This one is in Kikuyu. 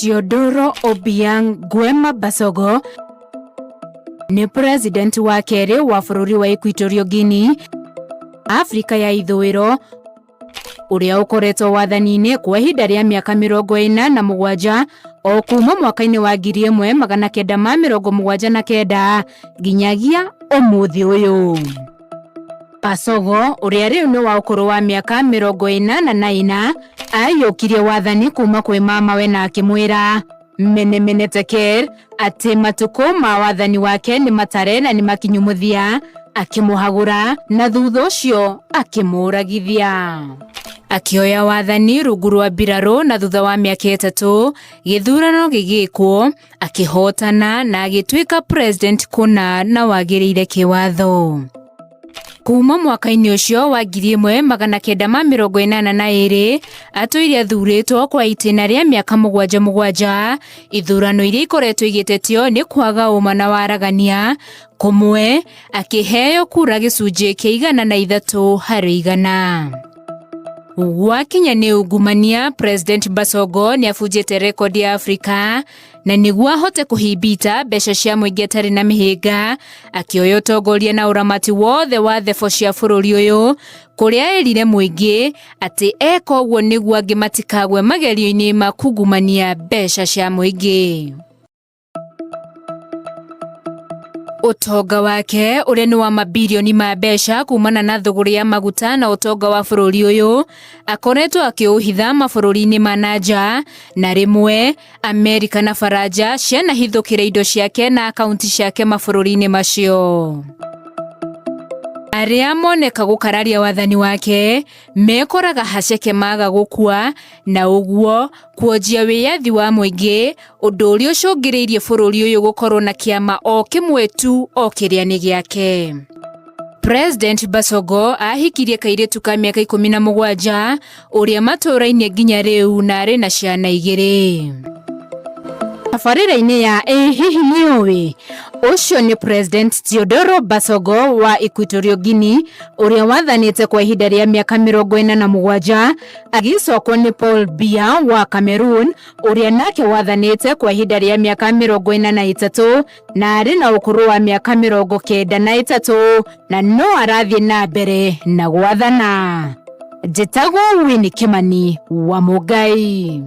Teodoro Obiang Nguema Mbasogo nĩ president wa kerĩ wa bũrũri wa Equatorial Guinea, Afrika ya ithũĩro, ũrĩa ũkoretwo wathani-inĩ kwa ihinda rĩa mĩaka 47, o kuma mwaka-inĩ wa 1979 nginyagia ũmũthĩ ũyũ. Mbasogo, ũrĩa rĩu nĩ wa ũkũrũ wa mĩaka 44, aiyũkirie wathani kuma kwĩ mamawe na akĩmwĩra mene mene teker atĩ matukũ ma wathani wake nĩ matare na nĩ makinyu mũthia, akĩmũhagũra na thutha ũcio akĩmũragithia. Akĩoya wathani rungu rwa mbirarũ, na thutha wa mĩaka 3 gĩthurano gĩgĩkwo, akĩhotana na agĩtuĩka president kũna na wagĩrĩire kĩwatho. Kuma mwaka-inĩ ũcio wa 1982, atũire athurĩtwo kwa itĩna rĩa mĩaka 7 7, ithurano iria ikoretwo igĩtetio nĩ kwaga ũma na waragania, kũmwe akĩheo kura gĩcunjĩ kĩa 103%. Gwakinya nĩ ungumania, President Mbasogo nĩ abunjĩte rekondi ya Afrika, na nĩguo ahote kũhimbita mbeca cia mũingĩ atarĩ na mĩhĩnga, akĩoya ũtongoria na ũramati wothe wa thebo cia bũrũri ũyũ, kũrĩa erire mũingĩ atĩ eka ũguo nĩguo angĩ matikagwe magerio-inĩ ma kungumania mbeca cia mũingĩ. Ũtonga wake ũrĩa nĩ wa mabirioni ma mbeca kumana na thũgũrĩ ya maguta na ũtonga wa bũrũri ũyũ, akoretwo akĩũhitha mabũrũri-inĩ ma na nja, na rĩmwe Amerika na Faranja cianahithũkĩra indo ciake na akaunti ciake mabũrũri-inĩ macio. Arĩa moneka gũkararia wathani wake mekoraga haceke maga gũkua, na ũguo kuonjia wĩyathi wa mũingĩ, ũndũ ũrĩa ũcũngĩrĩirie bũrũri ũyũ gũkorwo na kĩama o kĩmwe tu, o kĩrĩa nĩ gĩake. President Mbasogo ahikirie kairĩtu ka mĩaka 17 ũrĩa matũraine nginya rĩu na arĩ na ciana 2. Tabarĩra-inĩ ya Ĩ Hihi Nĩ Ũĩ? Ũcio nĩ President Teodoro Mbasogo wa Equatorial Guinea, ũrĩa wathanĩte kwa ihinda rĩa mĩaka 47, agĩcokwo nĩ Paul Biya wa Cameroon, ũrĩa nake wathanĩte kwa ihinda rĩa mĩaka 43 na arĩ na ũkũrũ wa mĩaka 93, na no arathiĩ na mbere na gwathana. Njĩtagwo Winnie Kimani wa Mũngai.